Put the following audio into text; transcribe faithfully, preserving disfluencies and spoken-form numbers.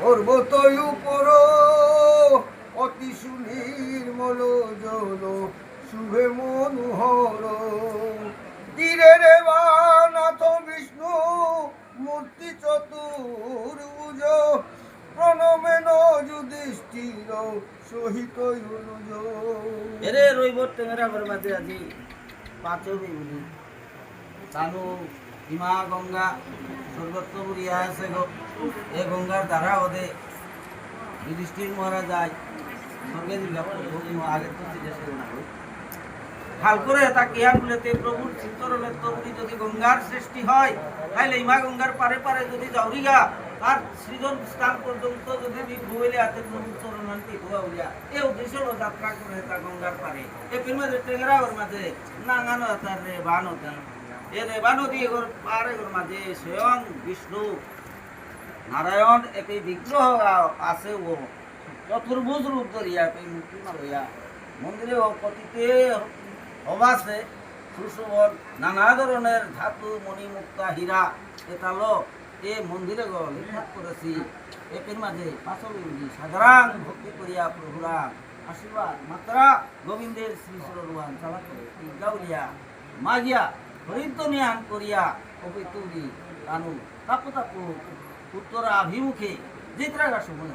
পর্বত উপর অতি সুনির্মল জল শোভে মনোহর। তীরে রেবানাথ বিষ্ণু মূর্তি চতুর্ভুজ প্রণমেন যুধিষ্ঠির সহিত অনুজ। এরে রইব টেঙেরা ঘর মাঝে আজি পাঁচবি বুলি। তানু ইমা গঙ্গা স্বর্গত বুলিয়া আছে গো। এ গঙ্গার দ্বারা ওদে যুধিষ্ঠির মহারাজ যায় স্বর্গে। দুর্গা প্রভু আগে তো জিজ্ঞেস করে না। খাল করে তা কিয়া বুলেতে প্রভুর চিত্তরণের তরুণী যদি গঙ্গার সৃষ্টি হয়, তাহলে ইমা গঙ্গার পারে পারে যদি যাওরিগা, তার সৃজন স্থান পর্যন্ত যদি নি ভুইলে আতে প্রভুর চরণান্তি ধোয়া উলিয়া। এ উদ্দেশ্য হলো যাত্রা করে তা গঙ্গার পারে। এ পিন মাঝে টেংরা ওর মাঝে নাঙানো তার রেবা নদী। এ রেবা নদী এগোর পারে ওর মাঝে স্বয়ং বিষ্ণু নারায়ণ এপে বিগ্রহ আছে ও চতুর্ভুজ রূপ ধরিয়া এপে মূর্তি মারিয়া মন্দিরে ও পতিতে হবাসে সুশোভন নানা ধরনের ধাতু মণি মুক্তা হীরা এতালো এ মন্দিরে গো লিখাত করেছি। এপের মাঝে পাঁচবি সাধারণ ভক্তি করিয়া প্রভুরাং আশীর্বাদ মাত্রা গোবিন্দের শ্রী চরণুয়ান চালাতে গাউলিয়া মাগিয়া হরিধ্বনিয়ান করিয়া অপিতুরি তানু তাপু তাপু উত্তরাভিমুখে জিত্রাগা সময়।